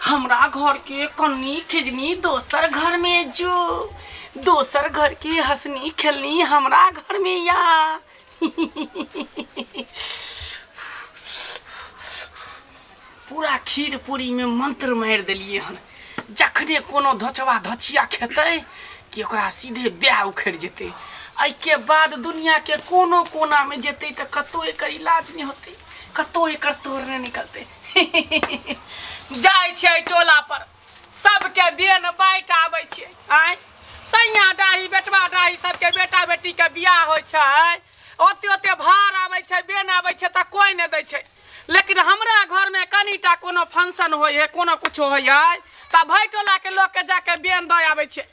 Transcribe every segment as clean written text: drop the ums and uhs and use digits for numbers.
हमरा घर के कन्नी खिजनी दोसर घर में जो, दोसर घर के हंसनी खेलनी हमरा घर में या। पूरा खीर पूरी में मंत्र मारि देलियै हन। जखने कोनो धोचबा धोचिया खेतै कि ओकरा सीधे ब्याह उखड़ि जेतै। एहिके बाद दुनियाके कोनो कोनामे जेतै तऽ कतहु एकर इलाज नहि होतै, कतहु एकर तोड़ नहि निकलतै। जाइ छियै टोला पर, सबके बेन बाँटि आबै छियै। आँय सैया डाही बेटवा डाही सबके बेटा बेटीके बियाह होइ छै, ओते ओते भार आबै छै, बेन आबै छै तऽ कोइ नहि दै छै। लेकिन हमरा घरमे कनिटा कोनो फंक्शन होइ है, कोनो कुछो होइ है, तऽ भरि टोलाके लोकके जाके बेन दऽ आबै छै।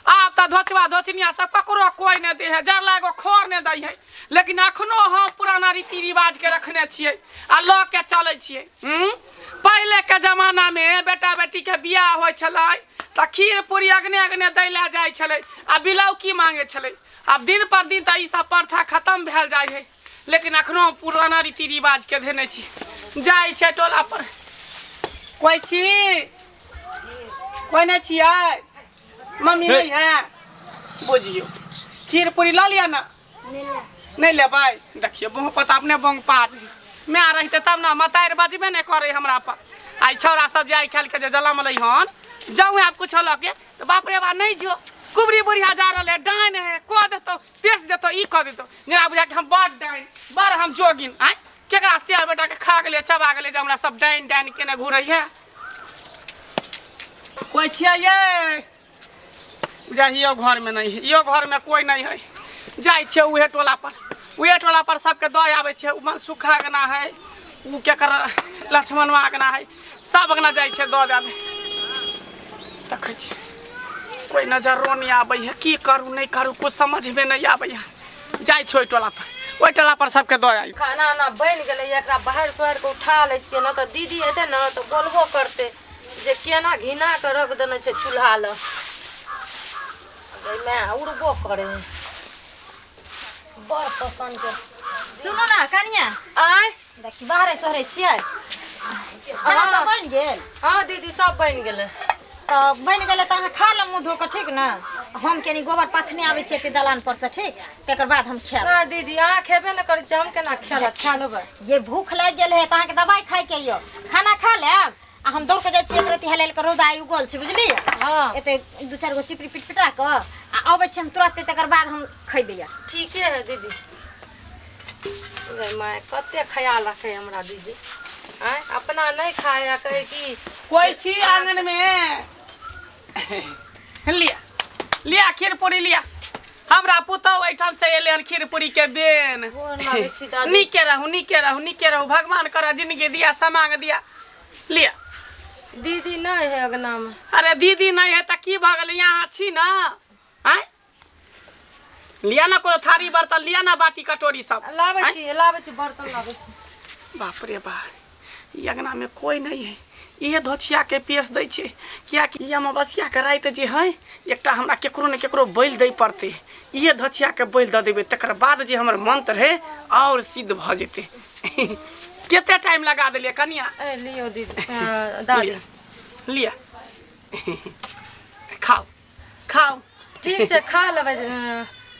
आब तऽ धोचबा धोचनिया सब ककरो कोइ नहि दै है, जरला एगो खर नहि दै है। लेकिन अखनो हम पुराना रीति रिवाजके रखने छियै आ लऽ के चलै छियै। पहिलेके जमानामे बेटा बेटीके बियाह होइ छलै तऽ खीर पूरी अगने अगने दै लए जाइ छलै आ बिलौकी मांगै छलै। आब दिन पर दिन तऽ ई सब प्रथा खतम भेल जाइ है, लेकिन अखनो पुराना रीति रिवाजके धेने छी। जाइ छै टोला पर, कोइ छी? कोइ नहि छियै? मम्मी नहीं है? बुझियौ, खीर पूरी लऽ लिअ ने। नहि लेबै? देखियौ, मुँह पर तऽ अपने बंग पाज माय रहितै तब ने, मतारि बजबे नहि करै हमरा पर। आइ छौड़ा सब जे आइ काल्हिके जे जनमलै हन, जाउ आब कुछो लऽ के तऽ बाप रे बा नहि जो, कुबरी बुढ़िया जा रहल है, डाइन है, कऽ देतौ, पेश देतौ, ई कऽ देतौ, जेना बुझा कि हम बड़ डाइन, बड़ हम जोगिन। आँय केकरा सियार बेटाके खा गेलै, चबा गेलै जे हमरा सब डाइन डाइन केने घुरै है। कोइ छियै ये? जाइयो घरमे नहि है, इहो घरमे कोइ नहि है। जाइ छियै उहे टोला पर, उहे टोला पर सबके दऽ आबै छियै। ओ मनसुखा अङ्गना है, ओ केकर लक्ष्मणवा अङ्गना है, सब अङ्गना जाइ छियै दऽ देबै। देखै छियै कोइ नजरो नहि आबै है। की करू नहि करू कुछ समझमे नहि आबै है। जाइ छियै ओहि टोला पर, ओहि टोला पर सबके दऽ आइ। खाना उना बनि गेलै, एकरा बाहर सोहारि कऽ उठा लै छियै, ने तऽ दीदी एतै ने तऽ बोलबो करतै जे केना घिना कऽ रख देने छै चूल्हा लग। गै माय, उड़बो करे है, बड़ पसंद के। सुनू ने कनिया। आँय? देखी बाहरे सोहरे छियै, खाना सब बनि गेल? हँ दीदी, सब बनि गेलै। तऽ बनि गेलै तऽ अहाँ खा लेब मुँह धो कऽ, ठीक ने? हम कनि गोबर पाथने आबै छियै एते दलान पर से, ठीक? तकर बाद हम खायब। ना दीदी, अहाँ खेबे ने करै छियै, हम केना खायब? खा लेबै। ये भूख लागि गेल है तऽ अहाँके दबाइ खाइके यऽ, खाना खा लेब आ हम दौड़ के जाइ छियै। एक रत्ती हेलि कऽ रौदा आइ उगल छै, बुझलियै? हँ। एते दू चारि गो चिपरी पिट पिटा कऽ आ अबै छी हम तुरते, तकर बाद हम खैबै। ठीके है दीदी। गै माय, कते ख्याल रखे हमरा दीदी। आँय, अपना नहि खाए आ कहै कि कोइ छी आंगन में? लिया लिया खीर पूरी लिया। हमरा पुतहु एहिठाम से एलै हन खीर पूरी के बेन। गोर लागै छी दादी। नीके रहू, नीके रहू, नीके रहू, भगवान करऽ जिंदगी दिया, समांग दिया। लिया। दीदी नहि है अगना में। अरे दीदी नहीं है तऽ की भऽ गेलै, यहाँ छी ना। आँय लिया ना कोनो थारी बर्तन लिया ना, बाटी कटोरी सब। लाबै आँय? छी, लाबै छी, बर्तन लाबै छी। बाप रे बा, ई अङ्गनामे कोइ नहि है, इहे धोछियाके पेश दै छै, किएकि ई अमावस्याके राति जे है एकटा हमरा केकरो ने केकरो बलि दै पड़तै। इहे धोछियाके बलि दऽ देबै, तकर बाद जे हमर मंत्र है आओर सिद्ध भऽ जेतै। कते टाइम लगा देलियै कनिया। ए लियो दीदी, दादी। लिया, खाओ खाओ। ठीक छै, खा लेबै।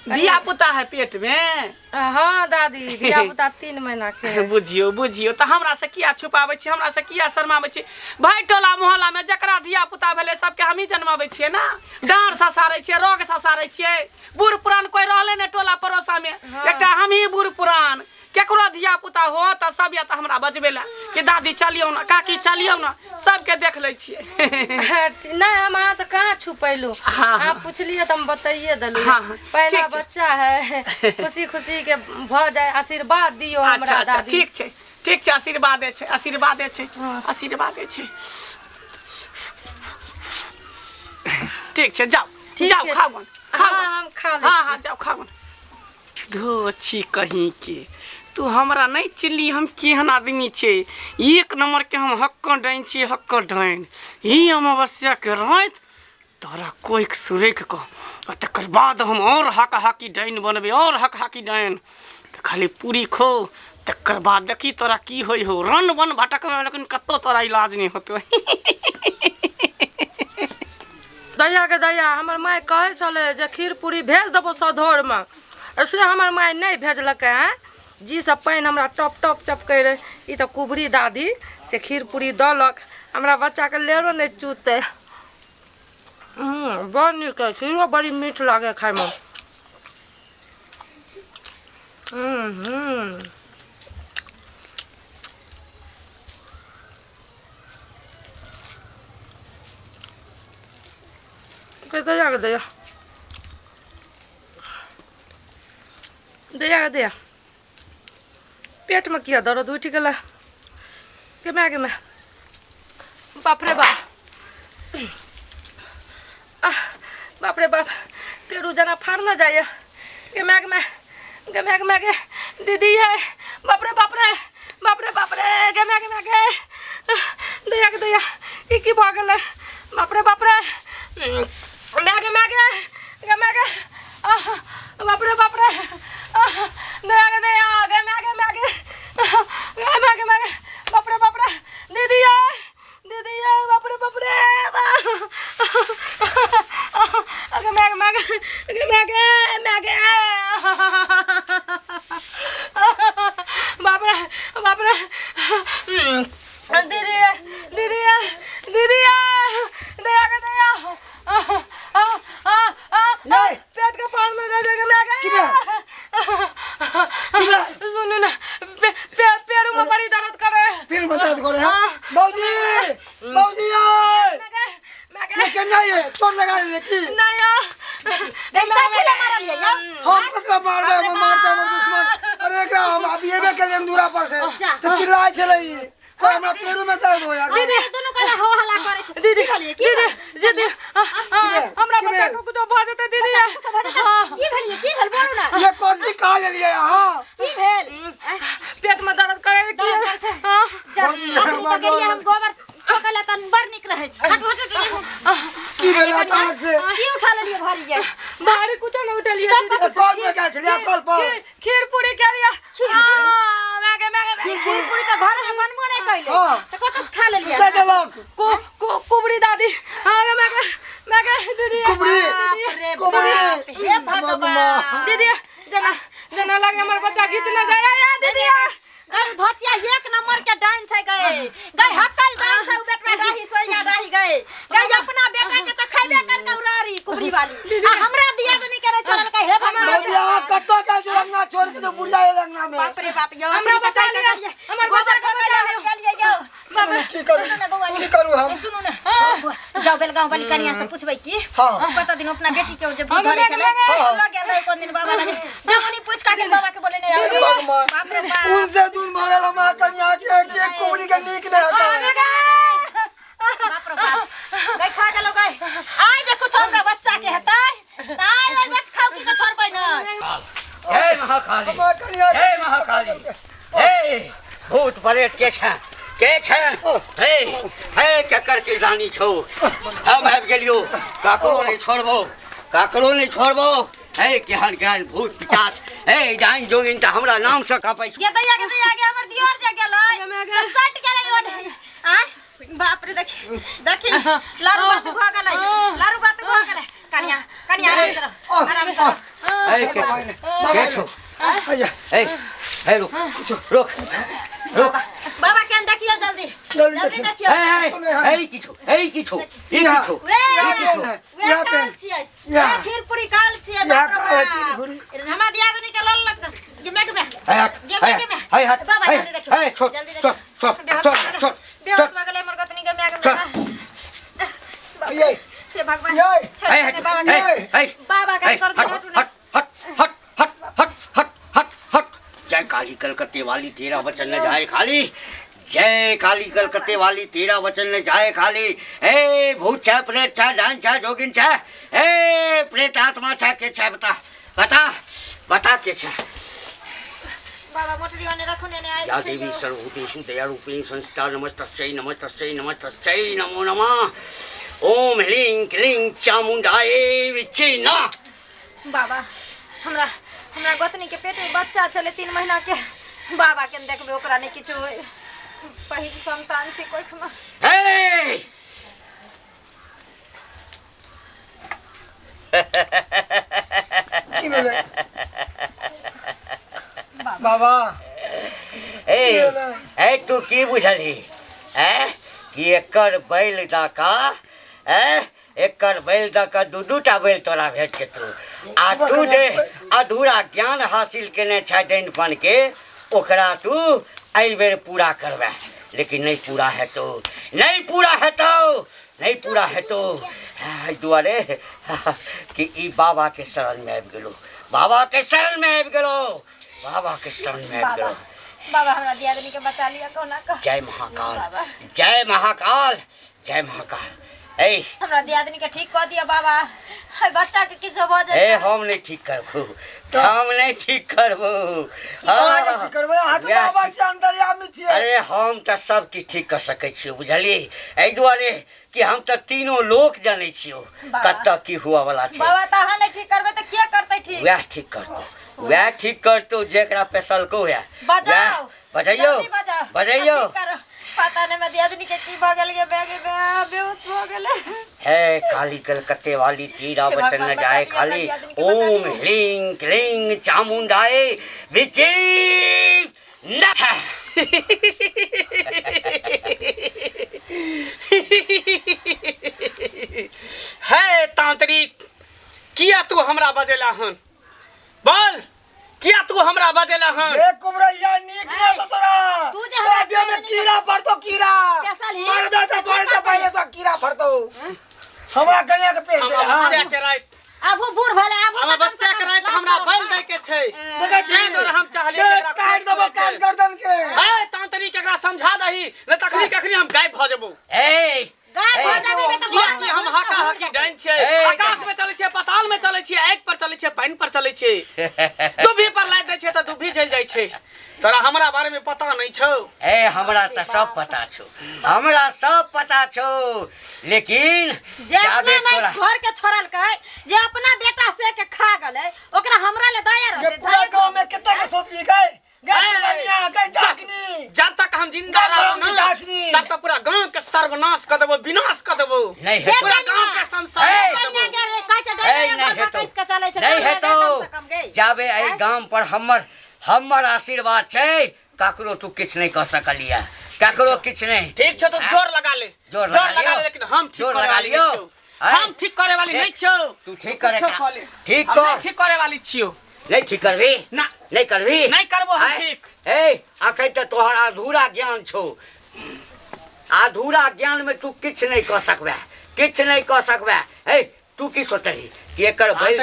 धिया पुता है पेट में? हँ दादी, धिया पुता 3 महीना के है। बुझियो बुझियो, तऽ हमरा से किया छुपाबै छी, हमरा से किया शर्माबै छी? भाई टोला मोहल्ला में जकरा धिया पुता भेलै सबके हमही जनमाबै छियै ना, डाँड़ ससारै छियै, रोग ससारै छियै। बूढ़ पुरान कोइ रहलै ने टोला पड़ोसा में, एकटा हमही बूढ़ पुरान। केकरो धिया पुता हो तऽ सब या तऽ हमरा बजबै लए कि दादी चलियौ ने, काकी चलियौ ने, सबके देख लै छियै। नहि, हम अहाँ से कहाँ छुपैलहुँ। हाँ, अहाँ पुछलियै तऽ हम बताइए देलहुँ। हाँ, हाँ, पहला ठीक छै। बच्चा है, खुशी खुशी के भऽ जाय, आशीर्वाद दियौ अच्छा हमरा। अच्छा दादी। ठीक छै, ठीक छै, आशीर्वादे छै, आशीर्वादे छै। हाँ। आशीर्वादे छै। ठीक छै, जाउ। ठीक जाउ छै। खाउ गन, खाउ हाँ, गन। हम खा लै हाँ छी। हाँ, जाउ खाउ गन। धो छी कहीं के तू हमरा नहीं चिल्ली, हम केहन आदमी छे? एक नंबर के हम हक्क डाइन छी, हक्क डाइन। ई अमावस्या के रात तोरा कोइक सुरैक क आ तकर बाद हम और हक हाकी डाइन बनबे, और हक हाकी डाइन। तऽ खाली पूरी खो, तकर बाद देखी तोरा की होइ हो रन वन भटकमे लेकिन कतौ तोरा इलाज नहि होतौ। दैया के दैया, हमर माय कहै छलै जे खीर पूरी भेज देबो सधौरमे, से हमर माय नहि भेजलकै। हैं जी सब पानि हमरा टप टप चपकै रहै। ई तऽ कुबरी दादी से खीर पूरी देलक, हमरा बच्चाके लेरो नहि चूतै। बड़ नीक है खीरो, बड़ी मीठ लागे खाइमे। हूँ दैया के दैया, दैया के दैया, पेटमे किया दर्द उठि गेलै? गे माय, गे माय, बाप रे बाप, आह, बाप रे बाप, पेरू जेना फाड़ने जाइए। गे माय, गे माय, गे माय, गे माय, गे दीदी ये, बाप रे बाप रे बाप रे बाप रे, गे माय, गे माय, गे दैया गे दैया, ई की भऽ गेलै? बाप रे बाप रे, माय गे माय, गे गे माय गे, आह, बाप रे बाप रे, आह, दैया गे दैया, गे माय, गे माय, गे गे माय, गे माय, गे बाप रे बाप रे, दीदी ये, दीदी ये, बाप रे बाप रे, गे माय, गे माय, गे माय, गे माय, गे बाप रे बाप रे, दीदी ये, दीदी ये, दीदी ये, दैया गे दैया, ये। पेट के पान में दे देगा मैं। की भेल? की भेल? सुनू ना, पे, पे, पेरू में बड़ी दर्द करे। फिर में दर्द करे है? हाँ। बाबूजी, बाबूजी आए। मैं के ये केना ये चोट लगा ले की? नहीं आ। कथी लए मारलियै यौ? हम ककरा मारबै? हम मारते हमर दुश्मन। अरे एकरा हम अभी एबे केलियै दूरा पर से तऽ चिल्लाइ छलै ई। कोई हमरा पेरू में दर्द होया। दीदी दुनू कला हो हल्ला करै छै। दीदी की कहलियै? की दीदी भेल? दीदी, भेल? हमरा की बच्चा भेल? के कुछो भऽ जेतै दीदी। कुछो भऽ जेतै? की भेलियै? की भेल बोलू ना। ये कथी खा लेलियै अहाँ? की भेल? पेट में दर्द करे की? दर्द करै छै? हाँ। जा, भौजी, अखनी हमरा तऽ गेलियै डर हम गोबर ठोकै लए तऽ बड़ नीक रहै। हट हट हट। की भेल अचानक से? की उठा लेलियै भारी ये? बाहर कुछो नहीं उठलियै दीदी। कल में गेल छलियै कल पर? खीर पूरी के लिया। मैगे मैगे मैगे। खीर पूरी तऽ घर में बनबो नहि कैले। हाँ। तऽ कतऽ से खा लेलियै? के देलक? को को कुबरी दादी। हाँ मैगे मैगे दीदी। कुबरी। बाप रे कुबरी। बाप, हे भगवान। दीदी जना जना लगे हमर बच्चा घीचने जाय या दीदी। गई धोचिया एक नंबर के डांस है गए, गई हक्कल डांस है। उ बेटवा डाही सोया डाही गए, गई अपना बेटा के त खैबे कर के उरारी कुबरी वाली, आ हमरा दिया तो नहीं करे चलल के। हे भगवान। भौजी, अहाँ कतऽ गेल छलियै? अंगना छोड़ि के तऽ बुढ़िया एल अंगना में। बाप रे बाप यौ, हमरा बचा लिअ, हमर गोबर बच्चा के ठोकै बचा लए हम लिअ। गेलियै यौ। की करू? सुनू ने बौआ, की करू हम? सुनू ने, जाओ बेलगांव वाली कनिया से पूछबै की हाँ। कत दिन अपना बेटी के जे हम धरे लगे छलै लगे। हाँ। लग गेल रहै कोन दिन बाबा लगे, जाओ ओनी पूछ का के बाबा के बोले नहीं हे आउ। भगवान। बाप रे बाप। उनसे दूर भऽ गेल हमरा कनिया के के कुबरी के नीक नहि हेतै। बाप रे बाप, गई खा गेलो गई। आइ जे कुछ हमरा बच्चा के हेतै त आइ ओइ बेट खाउ की के छोड़बै न। जय महाकाली। हमरा कनिया के जय महाकाली। हे भूत प्रेत के छै, के छै? हे हे, केकर के रानी छौ? हम आबि गेलियो, ककरो नहि छोड़बो, ककरो नहि छोड़बो। हे केहन केहन भूत पिचास, हे डाइन जोगिन तऽ हमरा नाम से कपै छै। गे दैया गे दैया गे, हमर दियोर जे गेलै से सट गेलै ओने। आय बाप रे, देखी देखी, लारू बात भऽ गेलै, लारू बात भऽ गेलै। कनिया कनिया, आराम से रहो, आराम से रहो। हे के छौ, के छौ? हैया। हे हे, रुक रुक रुक। बाबा के देखियो जल्दी जल्दी जल्दी। देखियो। देखियो। हे हे हे, की छौ? हे की छौ? ई की छौ? वे यहाँ पेन है, वे यहाँ काल पेन। छियै। यहाँ। वे खीर पूरी काल छियै। यहाँ बाप रे काल है, बाप। खीर पूरी। हमरा दियादनी के लल लगत गे मैं के हे हट। गे हे मैं के हे हट। बाबा हे जल्दी देखियो। हे छोड़ जल्दी छोड़ देखियो। छोड़ बेहोश छोड़ भऽ गेलै। छोड़। बेहोश छोड़। भऽ गेलै हमर गोतनी के my के। छोड़। ये। हे भगवान। ये। छोड़ हे दे हट। बाबा के। हे हे। बाबा के हे, कर दे। हट हटू ना। हट हट हट हट हट हट हट हट। जय काली कलकत्ते वाली, तेरा वचन न जाए खाली। जय काली कलकत्ते वाली, तेरा वचन न जाए खाली। हे भूत छे, प्रेत छे, डाइन छे, जोगिन छे, हे प्रेत आत्मा छे, के छे? बता बता बता, के छे? बाबा मोटरी ओने रखू ने ने आयल या छै देवी यौ। सर्वभूतेषु दयारूपिणी संस्था, नमस्तस्यै नमस्तस्यै नमस्तस्यै नमो नमः। ओम ह्लीं क्लीं चामुण्डायै विच्चे न। बाबा, हमरा हमरा गोतनी के पेट में बच्चा छलै 3 महीना के। बाबा के देखबै ओकरा नहि किछु होय। पहिल संतान छै कोखमे। हे की भेलै बाबा? ए ए, तू की बुझलही ए कि एकर बैल दऽ ए एकर बैल दऽ कऽ दू दू टा बैल तोरा भेट जेतौ, आ तू जे अधूरा ज्ञान हासिल केने छै डाइनपन के, ओकरा तू एहि बेर पूरा करबे, लेकिन नहीं पूरा हेतौ, नहीं पूरा हेतौ, नहीं पूरा हेतौ। एहि दुआरे कि ई बाबा के शरण में आबि गेलो, बाबा के शरण में आबि गेलो, बाबा के शरण में आबि गेलो। बाबा हमरा दियादनी के बचा लिया कोना का। जय महाकाल, जय महाकाल, जय महाकाल। ए हमरा दियादनी के ठीक कऽ दिअ बाबा, बच्चा के किछु भऽ जाय। ए हम नहीं ठीक करबो, हम नहीं ठीक करबो। अहाँ करबै? अहाँ तऽ बाबा छियै, अंतर्यामी छियै। अरे हम तऽ सब किछु ठीक कऽ सकै छियौ, बुझलियै? एहि दुआरे कि हम तऽ तीनों लोक जानै छियौ कतऽ की हुअ वाला छै। बाबा तऽ अहाँ नहि ठीक करबै तऽ के करतै ठीक? वएह ठीक करतौ, वएह ठीक करतौ जेकरा पेसलको है। बजाओ, बजैयौ, बजैयौ। पता नहीं मैं दियादनी के की भऽ गेल, बैग बेहोश भऽ गेलै। हे काली कलकत्ते वाली, तीरा बचन न जाए खाली। ओम ह्रीं क्लीं चामुंडाए विचे न। हे तांत्रिक, किया तू हमरा बजेला हन? बोल, किया तू हमरा बजेला हन? ए कुमरैया, नीक नै तो तोरा। तू जे हमरा देह में कीड़ा पड़तो, कीड़ा मरबे त तोरे से पहिले तो कीड़ा फड़तो। हमरा कन्या के पेट दे। अमावस्या के राति आबू बूढ़ भेलै, आबू अमावस्या के राति हमरा बैल दै के छै। देखै छी, हम चाहलियै काटि देबो, काट गर्दन के। ए तांत्रिक, एकरा समझा दही, नै तखनी कखनी हम गायब भऽ जेबो। ए गायब भऽ जेबी तऽ किया हम हाका हाकी डाइन छियै, आकाश में चलै छियै, पाताल में चलै छियै, आगि पर चलै छियै, पानि पर चलै छियै, दुभी पर लादि दै छियै तऽ दुभी चलि जाइ छै। तोरा हमरा बारे में पता नहीं छौ? ए हमरा तऽ सब पता छौ, हमरा सब पता छौ, लेकिन जे अपना नहीं घर के छोड़लकै, जे अपना बेटा से के खा गेलै, ओकरा हमरा ले दया रहतै? पूरा गांव में कते के सोचबी गए? जब तक हम जिंदा रहब ना, तब तक पूरा गांव के सर्वनाश कर देबो, विनाश कर देबो। नहीं हेतौ, पूरा गांव के संसार कर देबो। नहीं हेतौ। जाबे एहि गाम पर हमर हमर आशीर्वाद छै, ककरो तू किछु नहीं कह सकलिया, ककरो किछु नहीं। ठीक छै तो जोर लगा ले, जोर लगा ले, लेकिन हम ठीक करे वाली नहीं छियौ, हम ठीक करे वाली नहीं छियौ। तू ठीक करे, ठीक कर, ठीक करे वाली छियौ। नहीं ठीक करबी ना, नहीं करबी, नहीं करबो हम ठीक। ए अखन तऽ तोहर अधूरा ज्ञान छौ, अधूरा ज्ञान में तू किछु नहीं कह सकबे, किछु नहीं कह सकबे। ए तू की सोचलही कि एकर बैल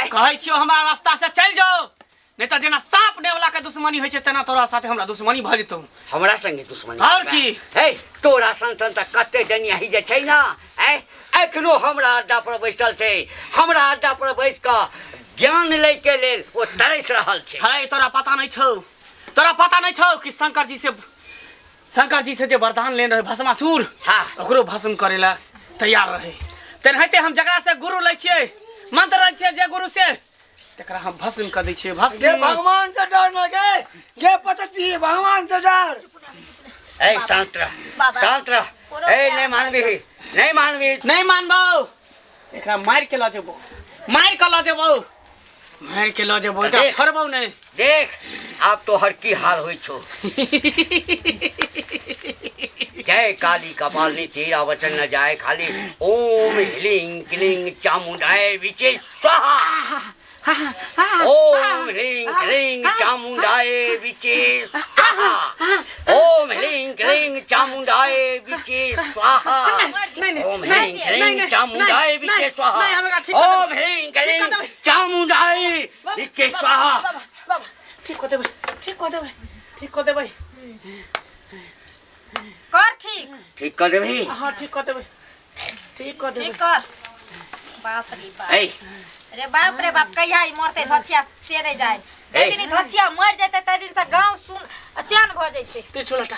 कहै छियौ हमरा रास्ता से चलि जाओ, नहीं तऽ जेना सांप नेवला के दुश्मनी होइ छै तेना तोरा साथे हमरा दुश्मनी भऽ जेतौ। हमरा संगे दुश्मनी और की? हे तोरा सन सन तऽ कते डनियाही जे छै ना, ए एखनो हमरा अड्डा पर बैसल छै, हमरा अड्डा पर बैस कऽ ज्ञान लै के लेल ओ तरस रहल छै। हे तोरा पता नहीं छौ, तोरा पता नहीं छौ कि शंकर जी से जे वरदान लेने रहे भस्मासुर, हाँ, ओकरो भस्म करेला तैयार रहे। तेनाहिते हम जकरा से गुरु लै छियै, मंत्र लै छियै जे गुरु से, तकरा हम भस्म कऽ दै छियै, भस्म। गे भगवान से डर न गे, गे पतती भगवान से डर। ए शांत रह, शांत रह। ए नहीं मानबी, नहीं मानबी, नहीं मानबौ। एकरा मारि के लऽ जेबौ, मारि के लऽ जेबौ, मारि के लऽ जेबौ, एकरा छोड़बौ नहीं। देख आब तोहर की हाल होइ छौ। जय काली कपालिनी, तेरा वचन न जाए खाली। ओम ह्लीं क्लीं चामुंडाए विचे स्वाहा। ओम ह्लीं क्लीं चामुंडाए विचे स्वाहा। ओम ह्लीं क्लीं चामुंडाए विचे स्वाहा। ओम ह्लीं क्लीं चामुंडाए विचे स्वाहा। ओम ह्लीं क्लीं चामुंडाए विचे स्वाहा। ठीक कऽ देबै, ठीक कऽ देबै, ठीक कऽ देबै। कर ठीक, ठीक कऽ देबही? हाँ ठीक कऽ देबै, ठीक कऽ देबै। ठीक कर। बाप रे बाप, अरे बाप रे बाप, कहिया ई मरतै धोचिया से नहीं जाए। जै दिन धोचिया मर जेतै तै दिन से गांव सुन चैन भऽ जेतै। त्रिशूल हटा,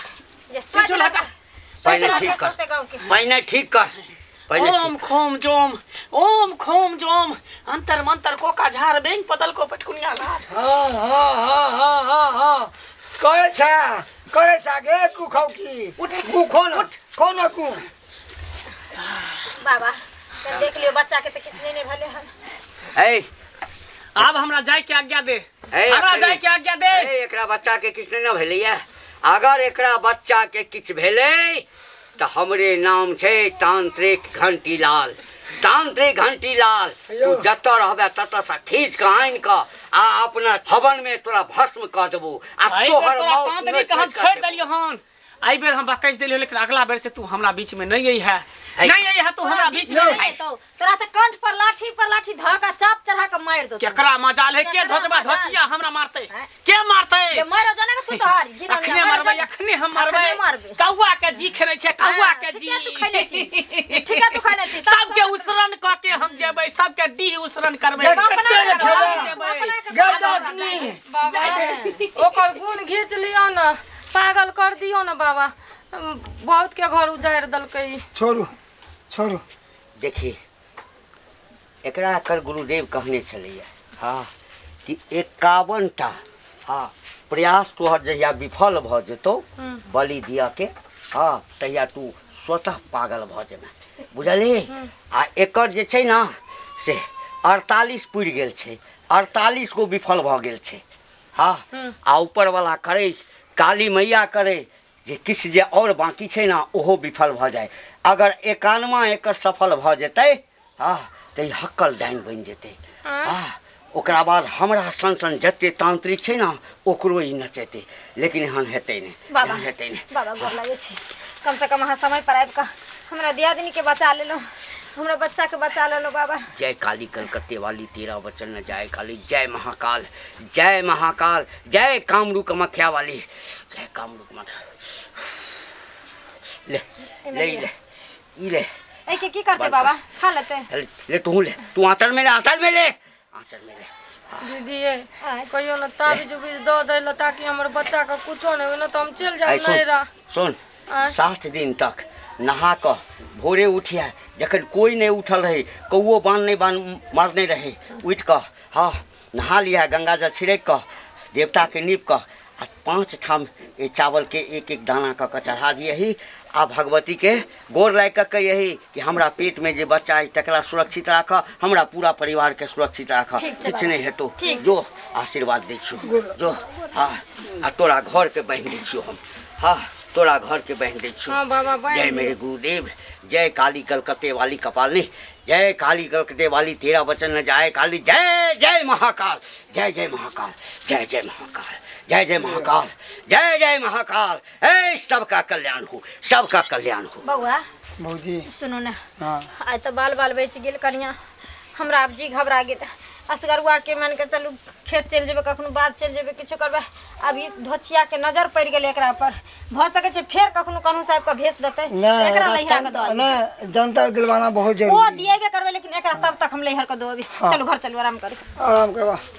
त्रिशूल हटा, पहिने ठीक कर, पहिने ठीक कर। ओम खोम जोम, ओम खोम जोम, अंतर मंतर कोका झार, बेंग पतल को पटकुनिया लाल। हाँ हाँ हाँ हाँ हाँ हाँ। करे छा करे छा गे कुखौ की उठ। कुखो न खो न कु बाबा तऽ देख लियौ बच्चा के तऽ किछु नहि ने भेलै हन। ए आब हमरा जाय के आज्ञा दे, ए, हमरा जाय के आज्ञा दे। ए एकरा बच्चा के किछु नहि ने भेलैया। अगर एकरा बच्चा के किछु भेलै तऽ हमरे नाम छै तांत्रिक घंटीलाल। तांत्रिक घंटीलाल, तू जतऽ रहबे ततऽ से खींच कऽ आनि कऽ आ अपना हवन में तोरा भस्म कऽ देबो आ एहि बेर तोहर तोरा माउस तांत्रिक हम नोचि नोचि कऽ छोड़ि देबो। देलियौ हन। एहि बेर हम बकैस देलियौ, लेकिन अगला बेर से तू हमरा बीच में नहीं आई है, है। नहीं आई है तू हमरा बीच में। नहि एतौ तोरा तऽ कंठ पर लाठी धऽ कऽ चाप चढ़ा कऽ मारि देतौ। केकरा मजाल है के केकरा धोचबा मजाल? धोचिया हमरा मारते? हैं? के मारते? जे मारि जाने के छौ तोहर घिनौनिया, अखने मारि मारबै, जाने। अखने हम मारबै। अखने मारबै। कौआ के जी खेने छै, कौआ हाँ, के जी। ठीके तू खैले छी, ठीके तू खैले छी। सबके उसरन क के हम जेबै, सबके डीह उसरन करबै। गे, अपना कते के ने खेबै? जेबै। अपना के गे डाकनी। बाबा ओकर गुण घीच लियौ ने, पागल कर दियौ ने बाबा। बहुत के घर उजाड़ि देलकै ई। छोड़ू छोड़ू। देखी एकरा एकर गुरुदेव कहने छलैया हाँ कि 51 टा हाँ प्रयास तोहर जहिया विफल भऽ जेतौ बलि दिअ के हाँ तहिया तू स्वतः पागल भऽ जेबे, बुझलही? आ एकर जे छै ने से 48 पुरि गेल छै, 48 गो विफल भऽ गेल छै हाँ। आ ऊपरवला करै काली मैया करै जे किछु जे आओर बाँकी छै ने ओहो विफल भऽ जाय। अगर 91 एकर सफल भऽ जेतै हाँ तऽ ई हक्कल डाइन बनि जेतै हाँ। ओकरा बाद हमरा सन सन जते तांत्रिक छै ने ओकरो ई नचेतै, लेकिन एहन हेतै नहि, बाबा एहन हेतै नहि। बाबा गोर लागै छी, कम से कम अहाँ समय पर आबि कऽ हमरा दियादनी के बचा लेलहुँ, हमरा बच्चा के बचा लेलहुँ बाबा। जय काली कलकत्ते वाली तेरा वचन न जाय काली, जय महाकाल, जय महाकाल, जय कामरू कमख्या वाली, जय कामरू कमख्या। ले ले ई ले ई ले। एहि के की करतै बाबा, खा लेतै? ले, ले तू ले, तू आंचल में ले, आंचल में ले, आंचल में ले। दीदी ये कहियो ने ताबीज उबीज दऽ दै लए ताकि हमर बच्चा के कुछो नहि होय, नहि तऽ हम चलि ऐ जायब सुन नैहरा। सुन, आँय? 7 दिन तक नहा कऽ भोरे उठिया, जखन कोई नहीं उठल रहे, कौओ बान नहीं बान मारने रहे, उठि कऽ हाँ नहा लिया, गंगा जल छिड़क कऽ देवता के नीप कऽ आ 5 ठाम ए चावल के एक एक दाना कऽ कऽ चढ़ा दियही आ भगवती के गोर लागि कऽ कहियही कि हमरा पेट में जे बच्चा अछि तकरा सुरक्षित राखऽ, हमरा पूरा परिवार के सुरक्षित राखऽ, ठीक छै किछु बाबा। नहि हेतौ, ठीक। जो आशीर्वाद दै छियौ जो हाँ आ तोरा घर के बान्हि दै छियौ हम, हाँ तोरा घर के बान्हि दै छियौ। हाँ बाबा बान्हि जय दियौ। मेरे गुरुदेव, जय काली कलकत्ते वाली कपालनी, जय काली कलकत्ते वाली तेरा वचन न जाए काली, जय जय महाकाल, जय जय महाकाल, जय जय महाकाल, जय जय महाकाल, जय जय महाकाल। ए सबका कल्याण हो, सबका कल्याण हो। बौआ भौजी सुनू ने, हाँ आइ तऽ बाल बाल बचि गेल कनिया, हमरा आब जी घबरा गेल। असगरुआ के मान के चलू खेत चलि जेबै, कखनो बाध चलि जेबै, किछो करबै, आब ई धोछिया के नजर पड़ि गेलै एकरा पर, भऽ सकै छै फेर कखनो कन्हू साहब के भेज देतै, नहीं एकरा लैहर के दऽ अबै। नहीं जनता दिलवाना बहुत ओ जरूरी है। दिएबे करबै, लेकिन एकरा तब तक हम लैहर के दऽ अबै। हाँ। चलू घर चलू, आराम करू। आराम करबा।